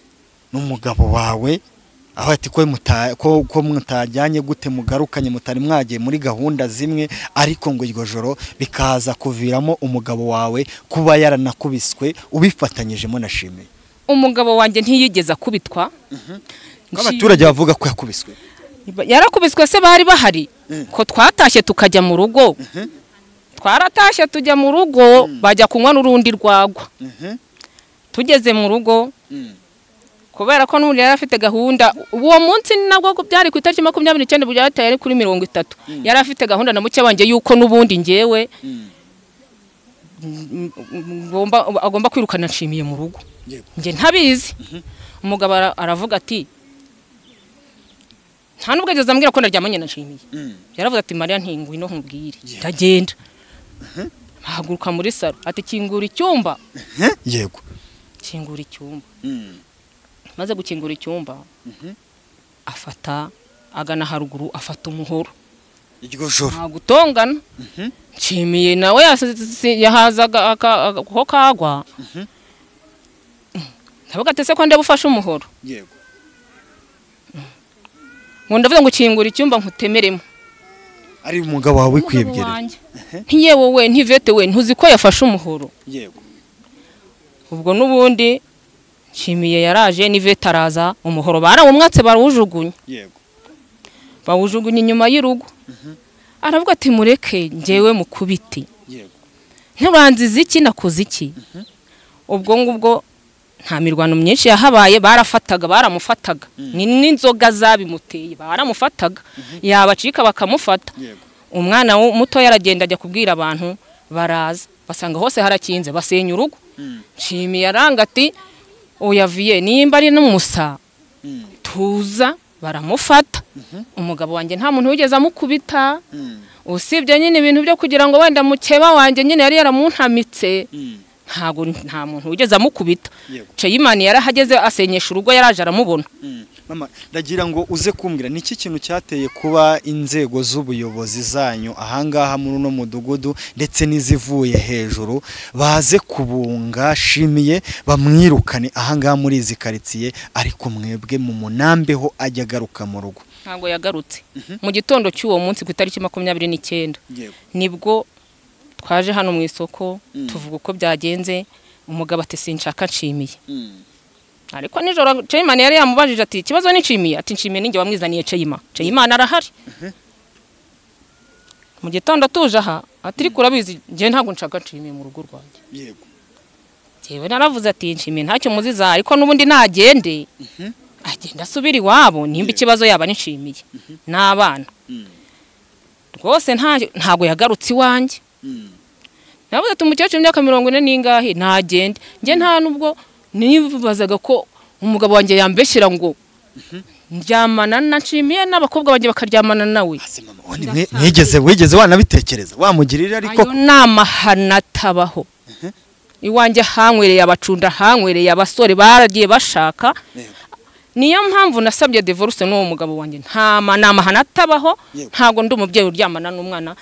n'umugabo wawe, aho ati ko mutajyanye gute mugarukanye mutari mwagiye muri gahunda zimwe, ariko ngo iryo joro bikaza kuviramo umugabo wawe kuba yaranakubiswe ubifatanyijemo na Shime. Umugabo wanjye ntiyigeze akubitwa. Abaturage bavuga ko yakubiswe. Yarakubiswe se bari bahari? Ko twatashye tukajya mu rugo. Twaratashye tujya mu rugo bajya kunywa n'urundi rwagwa. Tugeze mu rugo kubera ko n'ubundi yari afite gahunda uwo munsi, nabwo byari ku itariki 29 byateye ari kuri 30, yari afite gahunda na muke wanjye yuko n'ubundi ngewe agomba kwirukana nshimiye mu rugo. Nge ntabizi. Umugabo aravuga ati nta nubwo ageze ambwira ko naryamanye na Nshimiye. Yaravuze ati Mariya ntingwino nkubwire. Ndagenda. Haguruka muri saro ati kingura icyumba. Yego. Kingura icyumba. Maze gukingura icyumba, afata agana haruguru afata umuhoro. Iryo joro. Nta gutongana. Nshimiye nawe yahazaga ko kagwa. Ndavuga ati se ko ndabufasha umuhoro. Yego. Ngo ndavuga ngo kingura icyumba nkutemeremo. Ari umugabo wawe kwibwira. Ntiyewe we ntivete we ntuzi ko yafashe umuhoro. Yego. Ubwo n'ubundi Nshimiye yaraje n'Ivete araza, umuhoro barawumwatse barawujugunya. Yego. Bawujugunya inyuma y'urugo. Aravuga ati mureke njyewe mukubite. Yego. Nturanziza iki nakoze iki? Ubwo ngubwo nta mirwano myinshi yahabaye, barafataga baramufataga. Ni n'inzoga zabimuteye baramufataga. Yabacika bakamufata. Yego. Umwana muto yaragenda ajya kubwira abantu, baraza basanga hose harakinze, basenya urugo. Nshimiye aranga ati oyaviye nimba ari n'umusa tuza, baramufata. Umugabo wanjye nta muntu wigeze amukubita, usibye nyine ibintu byo kugira ngo wenda mukeba wanjye nyine yari yaramuntamitse, ntago nta muntu wigeze amukubita. Ceyimani yarahageze asenyesha urugo, yaraje aramubona. Mama, ndagira ngo uze kumbwira niki kintu cyateye kuba inzego z'ubuyobozi zanyu ahangaha muri uno mudugudu ndetse n'izivuye hejuru baze kubunga Shimiye bamwirukane ahangaha muri izi karitsiye, ariko mwebwe mu munambeho ajya agaruka mu rugo? Ntabwo yagarutse. Mu gitondo cy'uwo munsi ku itariki 29 nibwo twaje hano mu isoko tuvuga uko byagenze. Umugabo ati sinshaka Nshimiye. Ariko nijoro Ceyimani yari yamubajije ati ikibazo ni Nshimiye? Ati Nshimiye ninjye wamwizaniye Ceyima. Ceyimani arahari. Mu gitondo tuje aha ati ariko urabizi njye ntabwo nshaka Nshimiye mu rugo rwanjye. Yego. Njyewe naravuze ati Nshimiye ntacyo muziza, ariko n'ubundi nagende agenda asubira iwabo nimba ikibazo yaba ni Nshimiye n'abana. Rwose ntago yagarutse iwanjye. Navuze ati umukecuru w'imyaka 40 n'ingahe nagende. Njye nta nubwo nibazaga ko umugabo wanjye yambeshyira ngo ndyamana na Nshimiye n'abakobwa banjye bakaryamana nawe. Mwigeze wigeze wanabitekereza wamugirira? Ariko ayo namahana atabaho. Iwanjye hanywereye abacunda, hanywereye abasore baragiye bashaka. Niyo mpamvu nasabye divorce n'uwo mugabo wanjye. Nta namahana atabaho, ntago ndi umubyeyi uryamana n'umwana.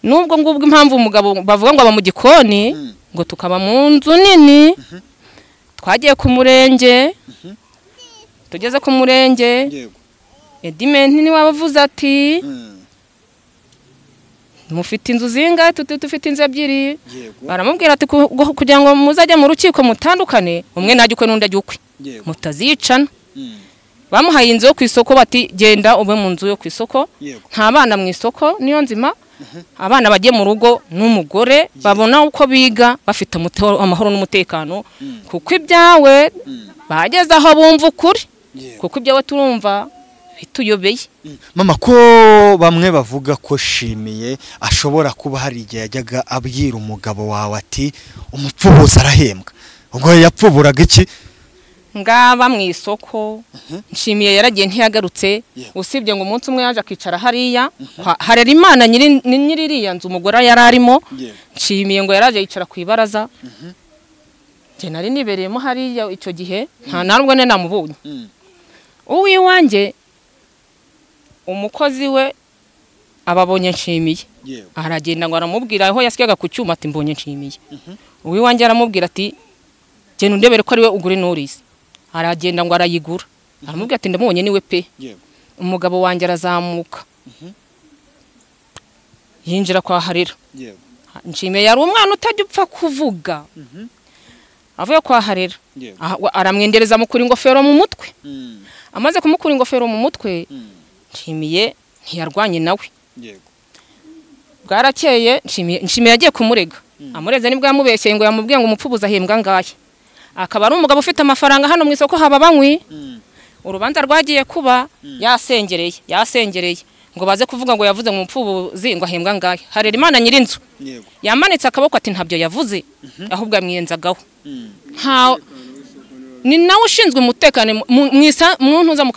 Nubwo ngubwo impamvu umugabo bavuga ngo aba mu gikoni ngo tukaba mu nzu nini. Twagiye ku murenge, tugeze ku murenge Edimenti ni wabavuze ati mufite inzu zingahe? Dufite inzu ebyiri. Baramubwira ati kugira ngo muzajye mu rukiko mutandukane, umwe najye ukwe n'undi ajye ukwe, mutazicana. Bamuhaye inzu yo ku isoko bati genda ube mu nzu yo ku isoko, nta bana mu isoko niyo nzima. Abana bagiye mu rugo n'umugore babona uko biga bafite amahoro n'umutekano, kuko ibyawe bageze aho bumva ukuri, kuko ibyawe turumva bituyobeye. Mama, ko bamwe bavuga ko Shimiye ashobora kuba hari igihe yajyaga abwira umugabo wawe ati umupfubuzi arahembwa, ubwo yapfuburaga iki? Ngaba mu isoko Nshimiye yaragiye ntiyagarutse, usibye ngo umunsi umwe yaje akicara hariya harera Imana nyiri iriya nzu umugore yari arimo. Nshimiye ngo yaraje yicara ku ibaraza, njye nari nibereyemo hariya icyo gihe, nta nubwo ne namubonye. Uwiwanjye umukozi we ababonye Nshimiye aragenda ngo aramubwira aho yasyaga ku cyuma ati mbonye Nshimiye. Uwiwanjye aramubwira ati genda undebere ko ari we ugura inurisi. Aragenda ngo arayigura, aramubwira ati ndamubonye niwe pe. Umugabo wanjye arazamuka yinjira kwa Harira. Nshimiye yari umwana utajya upfa kuvuga. Avuye kwa Harira aramwendereza amukura ingofero mu mutwe. Amaze kumukura ingofero mu mutwe, Nshimiye ntiyarwanye nawe. Bwarakeye Nshimiye yagiye kumurega. Amureze nibwo yamubeshyeye ngo yamubwiye ngo umupfubuzi ahembwa ngahe. Akaba ari umugabo ufite amafaranga hano mu isoko haba banywi. Urubanza rwagiye kuba yasengereye ngo baze kuvuga ngo yavuze ngo umupfubuzi ngo ahembwa ngahe. Harera Imana nyirinzu yamanitse akaboko ati ntabyo yavuze, ahubwo yamwiyenzagaho. Ni nawe ushinzwe umutekano mu ntuza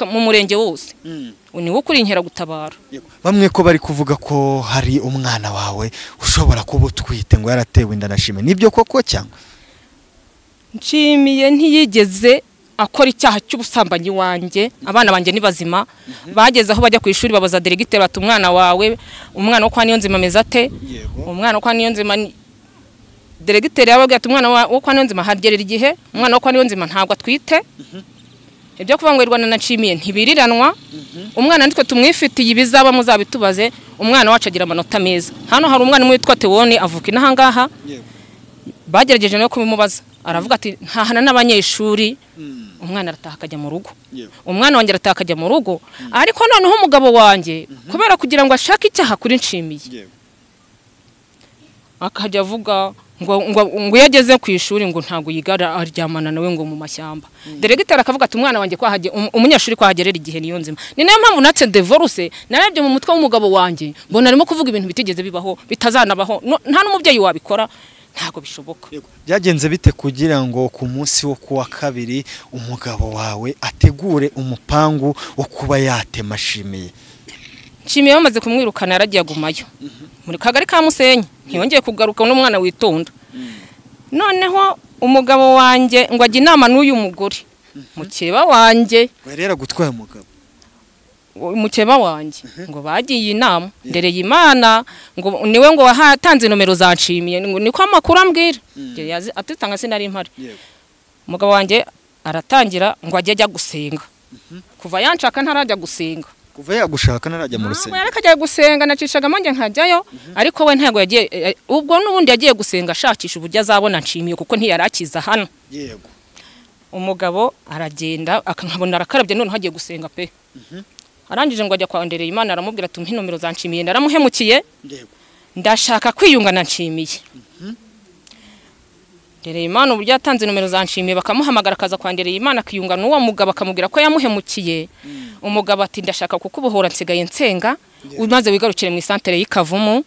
mu murenge wose, ni wo kuri inkera gutabara. Bamwe ko bari kuvuga ko hari umwana wawe ushobora kuba utwite ngo yaratewe inda na Nshimiye, nibyo koko cyangwa? Nshimiye ntiyigeze akora icyaha cy'ubusambanyi wanjye. Abana banjye ni bazima, bageze aho bajya ku ishuri babaza deregiteri bati umwana wawe, umwana wo kwa Niyonzima ameze ate? Umwana wo kwa Niyonzima, deregiteri yababwiye ati umwana wo kwa Niyonzima hagerera igihe, umwana wo kwa Niyonzima ntabwo atwite. Ibyo kuvuga ngo irwana na Nshimiye ntibiriranwa. Umwana nitwe tumwifitiye, ibizaba muzabitubaze. Umwana wacu agira amanota meza. Hano hari umwana umwe witwa Tewoni avuka inahangaha. Bagerageje no kubimubaza, aravuga ati ntahana n'abanyeshuri, umwana arataha akajya mu rugo. Umwana wanjye arataha akajya mu rugo. Ariko noneho umugabo wanjye kubera kugira ngo ashake icyaha kuri Nshimiye, akajya avuga ngo iyo ageze ku ishuri ngo ntabwo yigara aryamana nawe ngo mu mashyamba. Deregiteri akavuga ati umwana wanjye umunyeshuri kwahagerera igihe niyo nzima. Ni nayo mpamvu natse divorce, narebye mu mutwe w'umugabo wanjye mbona arimo kuvuga ibintu bitigeze bibaho, bitazanabaho, nta n'umubyeyi wabikora, ntabwo bishoboka. Byagenze bite kugira ngo ku munsi wo kuwa kabiri umugabo wawe ategure umupangu wo kuba yatema Nshimiye? Nshimiye bamaze kumwirukana yaragiye agumayo muri kagari ka Musenyi, ntiyongeye kugaruka n'umwana witonda. Noneho umugabo wanjye ngo ajye inama n'uyu mugore mukeba wanjye, rero gutwaye umugabo mukeba wanjye ngo bagiye inama ndereye Imana ngo niwe ngo wahatanze nomero za Nshimiye, niko amakuru ambwira atitanga sinari mpari. Umugabo wanjye aratangira ngo ajye ajya gusenga. Kuva yanshaka ntarajya gusenga, kuva yagushaka ntarajya mu rusengero, yarakajya gusenga nacishaga manje nkajyayo, ariko we ntago yagiye. Ubwo n'ubundi yagiye gusenga ashakisha uburyo azabona Nshimiye kuko ntiyarakiza hano. Yego. Umugabo aragenda akankabona arakarabye, none hagiye gusenga pe. Arangije ngo ajya kwa Ndereye Imana aramubwira ati umpe nomero za Nshimiye, naramuhemukiye. Yego. Ndashaka kwiyunga na Nshimiye. Ndereye Imana uburyo yatanze nomero za Nshimiye bakamuhamagara akaza kwa Ndereye Imana akiyunga n'uwo mugabo akamubwira ko yamuhemukiye. Umugabo ati ndashaka kukubohora nsigaye nsenga, umaze wigarukire mu isantere y'Ikavumu.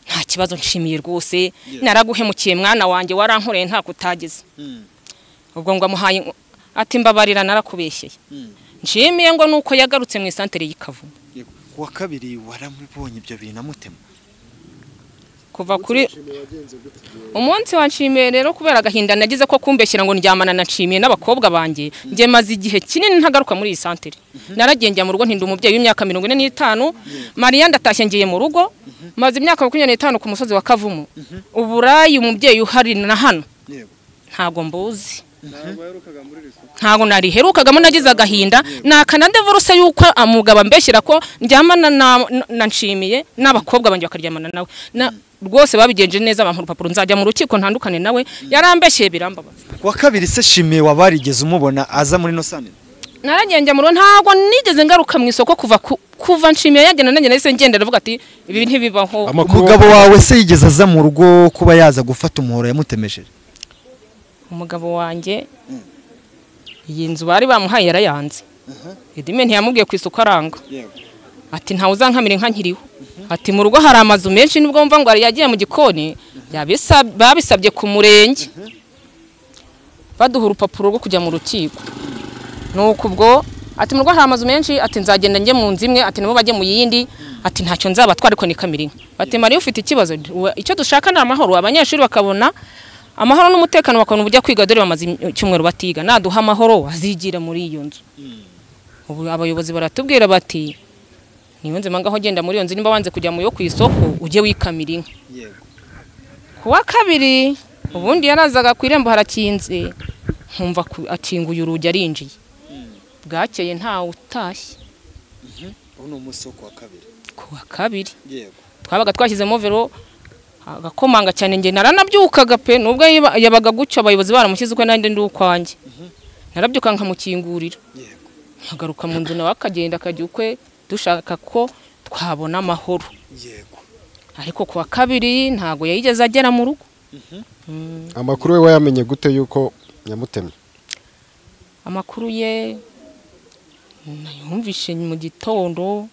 Nta kibazo Nshimiye rwose, naraguhemukiye mwana wanjye, warankoreye nta kutagize. Ubwo ngo amuhaye ati mbabarira narakubeshyeye. Nshimiye ngo nuko yagarutse mu isantere y'Ikavumu. Kuwa kabiri waramubonye ibyo bintu amutema? Kuva kuri umunsi wa Nshimiye rero kubera agahinda nagize ko kumbeshyira ngo ndyamana na Nshimiye n'abakobwa banjye, nge maze igihe kinini ntagaruka muri iyi santere. Naragiye njya mu rugo ntinda umubyeyi w'imyaka 45, Mariya ndatashye ngiye mu rugo, maze imyaka 25 ku musozi wa Kavumu. Uburayi umubyeyi uhari na hano ntago mbuzi, ntago nariherukagamo, nagize agahinda nakana divorce yuko amugaba mbeshyira ko ndyamana na Nshimiye n'abakobwa banjye bakaryamana nawe. Rwose babigenje neza bampa urupapuro nzajya mu rukiko ntandukane nawe, yarambeshyeye birambabaza. Kuwa kabiri se Nshimiye wabarigeze umubona aza muri no santere? Naragiye njya mu rugo, ntago nigeze ngaruka mu isoko kuva Nshimiye yagenda, nanjye nahise ngenda ndavuga ati ibi ntibibaho. Umugabo wawe se yigeze aza mu rugo kuba yaza gufata umuhoro yamutemesheje? Umugabo wanjye iyi nzu bari bamuhaye yarayanze. Edime ntiyamubwiye ku isoko aranga. Ati ntawe uzankamira inka nkiriho. Ati mu rugo hari amazu menshi nubwo mva ngo yagiye mu gikoni, babisabye ku murenge baduha urupapuro rwo kujya mu rukiko. Nuko ubwo ati mu rugo hari amazu menshi, ati nzagenda njye mu nzu imwe, ati nabo bajye mu yindi, ati ntacyo nzabatwara ariko nikamira inka. Bati Mariya ufite ikibazo, icyo dushaka ni amahoro, abanyeshuri bakabona amahoro n'umutekano, bakabona uburyo kwiga, dore bamaze icyumweru batiga, naduha amahoro azigira muri iyo nzu. Ubu abayobozi baratubwira bati niyo nzima ngaho genda muri iyo nzu, nimba wanze kujya mu yo ku isoko ujye wikamira inka. Kuwa kabiri ubundi yarazaga ku irembo harakinze, nkumva akinguye urugi arinjiye. Bwakeye ntawe utashye. Uno munsi wo kuwa kabiri. Kuwa kabiri. Yego. Twabaga twashyizemo vero agakomanga cyane, nge naranabyukaga pe, nubwo yabaga gucyo abayobozi baramushyize ukwe nanjye ndi ukwanjye. Narabyuka nkamukingurira. Yego. Nkagaruka mu nzu nawe akagenda akajya ukwe, dushaka ko twabona amahoro. Yego. Ariko kuwa kabiri ntago yayigeze agera mu rugo. Amakuru we wayamenye gute yuko yamutemye? Amakuru ye nayumvishe mu gitondo.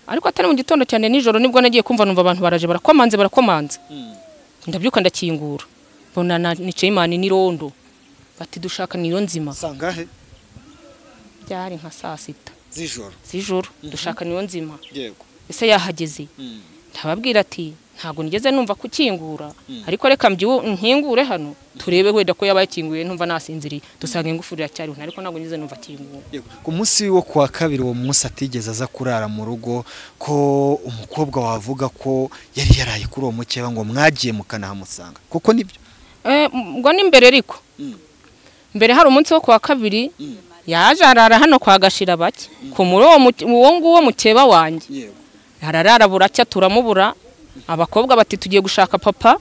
Ariko atari mu gitondo cyane, nijoro nibwo nagiye kumva numva abantu baraje barakomanze. Ndabyuka ndakingura, mbona nicaye Imana n'irondo, bati dushaka niyo nzima. Sangahe? Byari nka saa sita z'ijoro. Z'ijoro dushaka niyo nzima. Yego. Ese yahageze? Ndababwira ati ntago nigeze numva kukingura, ariko reka nkingure hano turebe wenda ko yabaye kinguye, ntumva nasinziriye, dusanga ingufuri iracyariho, ariko ntago nigeze numva kingura. Ku munsi wo kuwa kabiri uwo munsi atigeze aza kurara mu rugo, ko umukobwa wavuga ko yari yaraye kuri uwo mukeba ngo mwagiye mukanahamusanga, kuko nibyo? Ngo ni mbere, ariko mbere hari umunsi wo kuwa kabiri yaje arara hano kwa Gashira bake ku muri uwo nguwo mukeba wanjye. Ararara buracya turamubura. Abakobwa bati tugiye gushaka papa.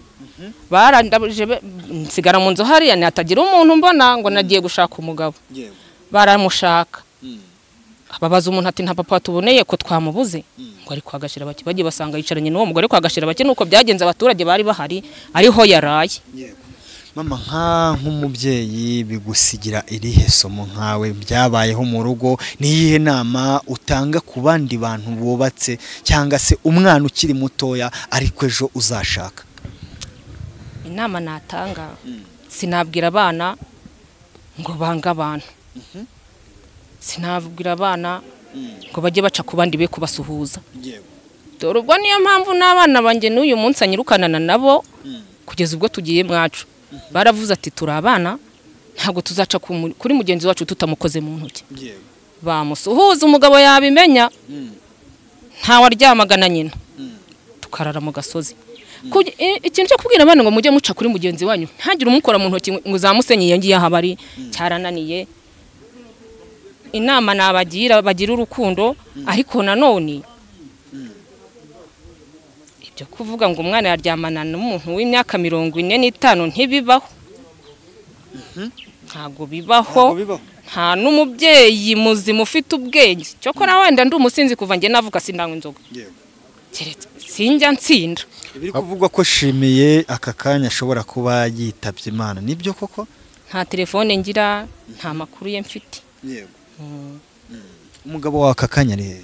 Barandabuje nsigara mu nzu hariya natagira umuntu mbona ngo nagiye gushaka umugabo. Baramushaka. Ababaza umuntu ati nta papa tuboneye ko twamubuze, ngo ari kwa Gashirabake. Bagiye basanga yicaranye n'uwo mugore kwa Gashirabake, nuko byagenze abaturage bari bahari ariho yaraye. Mama, nk'umubyeyi bigusigira irihe somo nkawe byabayeho mu rugo? Niyihe nama utanga ku bandi bantu bubatse cyangwa se umwana ukiri mutoya ariko ejo uzashaka? Inama natanga, sinabwira abana ngo banga abantu, sinabwira abana ngo bajye baca ku bandi be kubasuhuza. Dore ubwo niyo mpamvu n'abana banjye n'uyu munsi anyirukanana nabo kugeza ubwo tugiye mwacu. Baravuze ati turi abana ntabwo tuzaca kuri mugenzi wacu tutamukoze mu ntoki. Bamusuhuza umugabo yabimenya, ntawe aryamagana nyina, tukarara mu gasozi. Ikintu cyo kubwira abana ngo mujye muca kuri mugenzi wanyu ntagire umukora mu ntoki ngo uzamusenye iyo ngiye aho bari, cyarananiye. Inama nabagira, bagira urukundo, ariko nanone ibyo kuvuga ngo umwana yaryamana n'umuntu w'imyaka 45 ntibibaho. Ntabwo bibaho. Nta n'umubyeyi muzima ufite ubwenge. Cyokora wenda ndi umusinzi kuva nge navuga sindanywa inzoga. Keretse sinjya nsinda. Ibiri kuvugwa ko Shimiye aka kanya ashobora kuba yitabye Imana, nibyo koko? Nta telefone ngira, nta makuru ye mfite. Yego. Umugabo wa aka kanya ni hehe?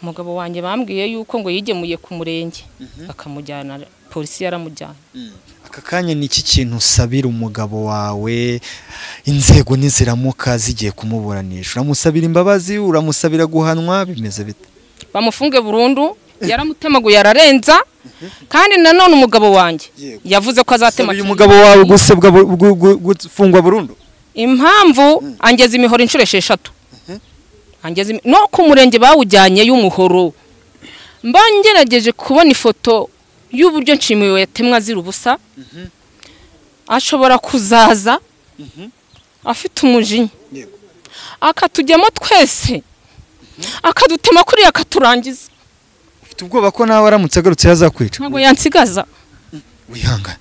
Umugabo wanjye bambwiye yuko ngo yigemuye ku murenge akamujyana, polisi yaramujyana. Aka kanya ni iki kintu usabira umugabo wawe inzego niziramuka zigiye kumuburanisha? Uramusabira imbabazi, uramusabira guhanwa, bimeze bite? Bamufunge burundu, yaramutemaguye ararenza. Kandi nanone umugabo wanjye yavuze ko azatema. Uyu mugabo wawe gusebwa gufungwa burundu? Impamvu angeza imihoro inshuro 6. Angeze no ku murenge bawujyanye y'umuhoro. Mbangerageje kubona ifoto y'uburyo Nshimiye yatemwa azira ubusa. Ashobora kuzaza afite umujinya, akatujyamo twese, akadutema kuri akaturangiza. Ufite ubwoba ko nawe aramutse agarutse yazakwica? Ntabwo yansigaza. Wihanga.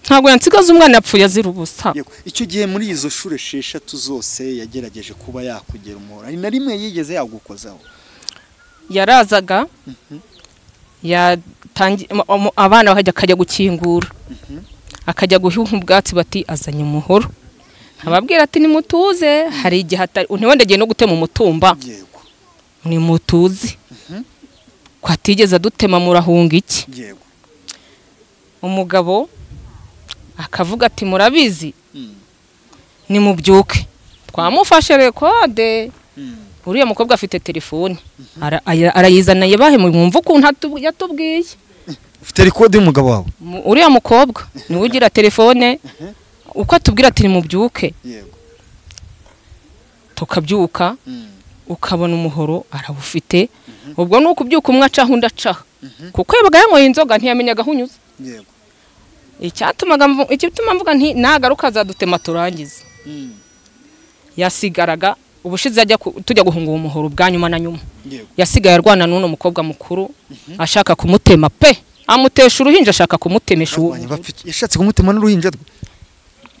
Ntabwo yansigaza, umwana yapfuye azira ubusa. Icyo gihe muri izo shure 6 zose yagerageje kuba yakugera umuhoro, ari na rimwe yigeze yagukozaho? Yarazaga abana bakajya akajya gukingura, akajya guhuha ubwatsi bati azanye umuhoro. Ababwira ati nimutuze, hari igihe atari ntiwenda agiye no gutema umutumba. Nimutuze ko atigeze adutema, murahunga iki? Umugabo akavuga ati murabizi nimubyuke. Twamufashe rekode. Uriya mukobwa afite telefone arayizana yebahe mwumva ukuntu yatubwiye. Ufite rekode y'umugabo wawe? Uriya mukobwa niwe ugira telefone, uko atubwira ati nimubyuke tukabyuka, ukabona umuhoro arawufite. Ubwo nuko ubyuka umwe acaho undi acaho, kuko yabaga yanyweye inzoga ntiyamenyaga aho unyuze. Icyatuma mvuga nti nagaruka azadutema turangize. Yasigaraga ubushize ajya tujya guhunga umuhoro bwa nyuma na nyuma, yasigaye arwana n'uno mukobwa mukuru ashaka kumutema pe, amutesha uruhinja, ashaka kumutemesha. Yashatse kumutema n'uruhinja rwe?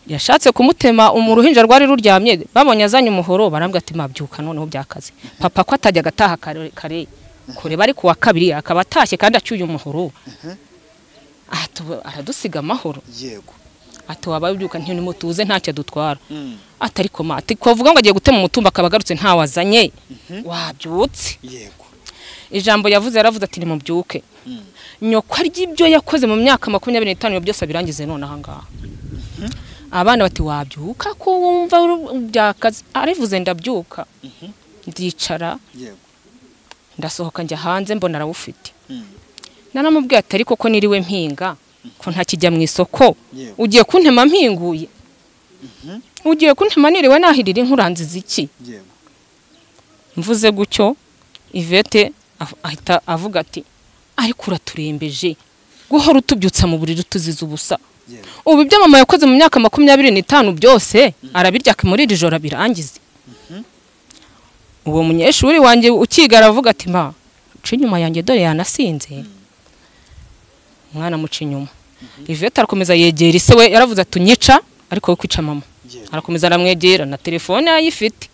Yashatse kumutema uruhinja rwari ruryamye. Babonye azanye umuhoro barambwira ati mabyuka noneho byakaze. Papa ko atajya gataha kare kure, bari kuwa kabiri akaba atashye kandi acyuye umuhoro. Aradusiga amahoro. Yego. Ati wababyuka nti nimutuze ntacyo dutwara. Atari koma ati kuvuga ngo agiye gutema umutumba akabagarutse ntawazanye. Wabyutse. Yego. Ijambo yavuze yaravuze ati nimubyuke. Nyoko arya ibyo yakoze mu myaka 25 byose abirangize none aha ngaha. Abana bati wabyuka ko wumva byakaze. Arivuze ndabyuka. Ndicara. Yego. Ndasohoka njya hanze mbona arawufite. Naramubwiye ati ariko ko niriwe mpinga ko ntakijya mu isoko, ugiye kuntema mpinguye, ugiye kuntema niriwe nahirira inkuranziza iki? Mvuze gutyo Yvette ahita avuga ati ariko uraturembeje guhora utubyutsa mu buriri tuziza ubusa. Ubu ibyo mama yakoze mu myaka 25 byose arabirya muri iri joro abirangize. Uwo munyeshuri wanjye ukigara avuga ati ma uca inyuma yanjye dore yanasinze. Umwana muca inyuma. Yvette arakomeza yegera ise we, yaravuze ati unyica ariko we kwica mama. Arakomeza aramwegera na telefone ayifite.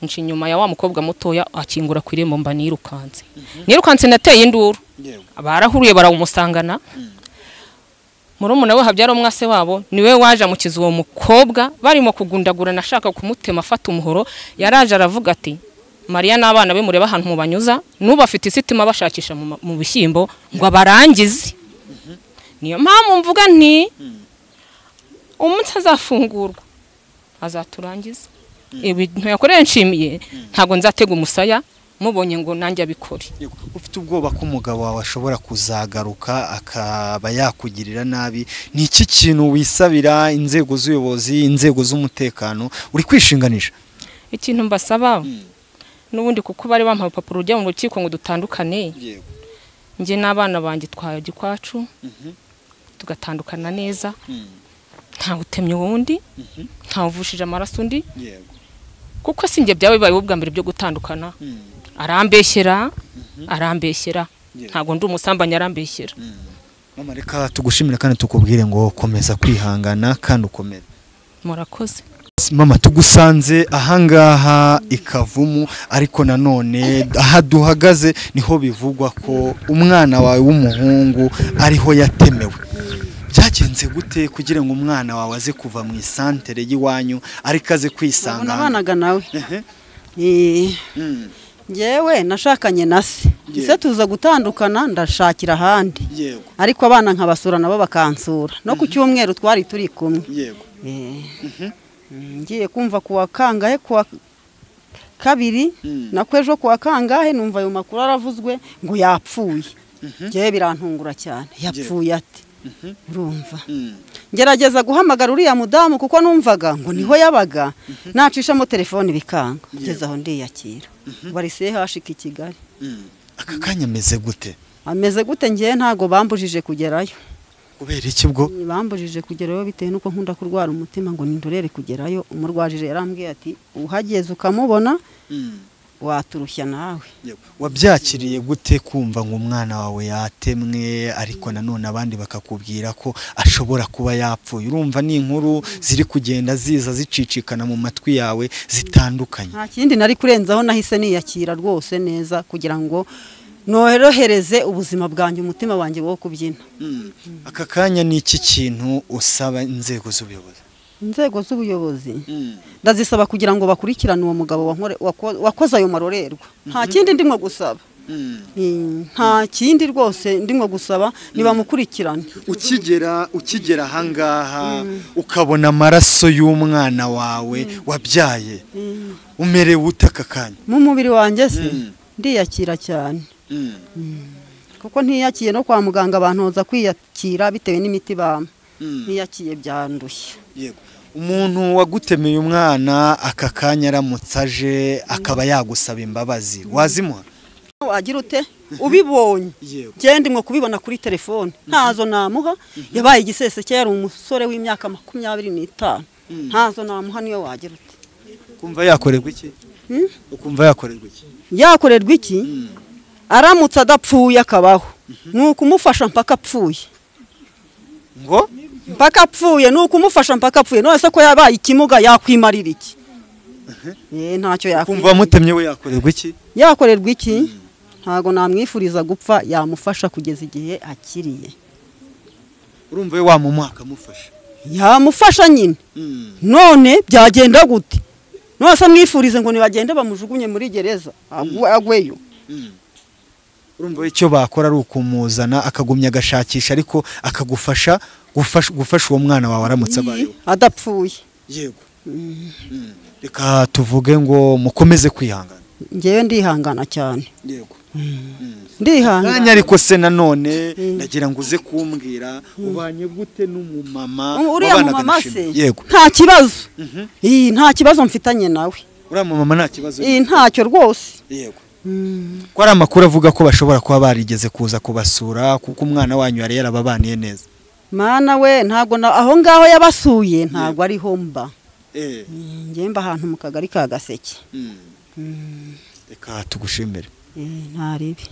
Nci inyuma ya wa mukobwa mutoya akingura ku irembo mba nirukanse. Nirukanse nateye induru. Barahuruye barawumusangana. Murumuna we habyara umwase wabo niwe waje amukiza uwo mukobwa barimo kugundagurana ashaka kumutema afata umuhoro. Yaraje aravuga ati Mariya n'abana be mureba ahantu mubanyuza nubafite isitima bashakisha mu bishyimbo ngo abarangize. Niyo mpamvu mvuga nti umunsi azafungurwa azaturangiza. Ibintu yakoreye nshimiye ntago nzatega umusaya mubonye ngo nanjye abikore. Ufite ubwoba ko umugabo wawe ashobora kuzagaruka akaba yakugirira nabi, ni iki kintu wisabira inzego z'ubuyobozi, inzego z'umutekano uri kwishinganisha? Ikintu mbasaba n'ubundi kuko bari bampaye urupapuro rujya mu rukiko ngo dutandukane, njye n'abana banjye twajya ikwacu tugatandukana neza, ntawe utemye uwundi, ntawe uvushije amaraso undi, kuko sinjye byabaye bibaye ubwa mbere byo gutandukana. Arambeshyera, arambeshyera, ntago ndi umusambanyi, arambeshyera. Mama, reka tugushimire kandi tukubwire ngo komeza kwihangana kandi ukomere. Murakoze. Mama, tugusanze ahangaha ikavumu, ariko nanone aha duhagaze niho bivugwa ko umwana wawe w'umuhungu ariho yatemewe. Byagenze gute kugira ngo umwana wawe aze kuva mu isantere y'iwanyu ariko aze kwisanga? Nabanaga nawe. Njyewe nashakanye na se. Ise tuza gutandukana ndashakira ahandi. Ariko abana nkabasura nabo bakansura. No ku cyumweru twari turi kumwe. Yego. Ngiye kumva kuwa kangahe kuwa kabiri na kwejo kuwa kangahe numva ayo makuru aravuzwe ngo yapfuye. Ngiye birantungura cyane. Yapfuye ati urumva. Ngerageza guhamagara uriya mudamu kuko numvaga ngo niho yabaga, nacishamo telefone bikanga. Ngeze aho ndiyakira. Bari CHK Kigali. Aka kanya ameze gute? Ameze gute? Ngiye ntago bambujije kugerayo. Kubera iki bwo? Bambujije kugerayo bitewe nuko nkunda kurwara umutima ngo nindorere kugerayo. Umurwajije yarambwiye ati uhageze ukamubona waturushya nawe. Wabyakiriye gute kumva ngo umwana wawe yatemwe ariko nanone abandi bakakubwira ko ashobora kuba yapfuye? Urumva ni inkuru ziri kugenda ziza zicicikana mu matwi yawe zitandukanye. Nta kindi nari kurenzaho, nahise niyakira rwose neza kugira ngo noherohereze ubuzima bwanjye, umutima wanjye wo kubyina. Aka kanya ni iki kintu usaba inzego z'ubuyobozi? Inzego z'ubuyobozi ndazisaba kugira ngo bakurikirane uwo mugabo wakoze ayo marorerwa. Nta kindi ndimo gusaba. Nta kindi rwose ndimo gusaba, nibamukurikirane. Ukigera ahangaha ukabona amaraso y'umwana wawe wabyaye, umerewe ute aka kanya? Mu mubiri wanjye se ndiyakira cyane. Kuko ntiyakiye no kwa muganga bantoza kwiyakira bitewe n'imiti bampa. Ntiyakiye byandushye. Yego. Umuntu wagutemeye umwana aka kanya aramutse aje akaba yagusaba imbabazi, wazimuha? Agira ute? Ubibonye. Genda imwe kubibona kuri telefone. Ntazo namuha. Yabaye igisese yari umusore w'imyaka 25. Ntazo namuha niyo wagira ute. Kumva yakorerwa iki? Ukumva yakorerwa iki? Yakorerwa iki? Aramutse adapfuye akabaho. Nuko umufasha mpaka apfuye. Ngo mpaka apfuye, nuko umufasha mpaka apfuye. None se ko yabaye ikimuga yakwimarira iki? Ntacyo yakwimarira. Kumva mutemye we yakorerwa iki? Yakorerwa iki? Ntago namwifuriza gupfa, yamufasha kugeza igihe akiriye. Urumva we wamumuha akamufasha? Yamufasha nyine. None byagenda gute? None se mwifurize ngo nibagende bamujugunye muri gereza agweyo? Urumva icyo bakora ari ukumuzana akagumya agashakisha, ariko akagufasha gufasha uwo mwana wawe aramutse abayeho adapfuye. Yego. Reka tuvuge ngo mukomeze kwihangana. Ngewe ndihangana cyane. Yego. Ndihangana. Ariko se nanone ndagira ngo uze kumbwira ubanye gute n'umumama uriya mumama se? Yego. Nta kibazo. Nta kibazo mfitanye nawe. Uriya mumama nta kibazo? Ntacyo rwose. Yego. Ko ari amakuru avuga ko bashobora kuba barigeze kuza kubasura kuko umwana wanyu yari yarababaniye neza. Mana we, ntago aho ngaho yabasuye ntago ariho mba. Ngiye mba ahantu mu kagari ka Gaseke. Reka tugushimire. Nta ribi.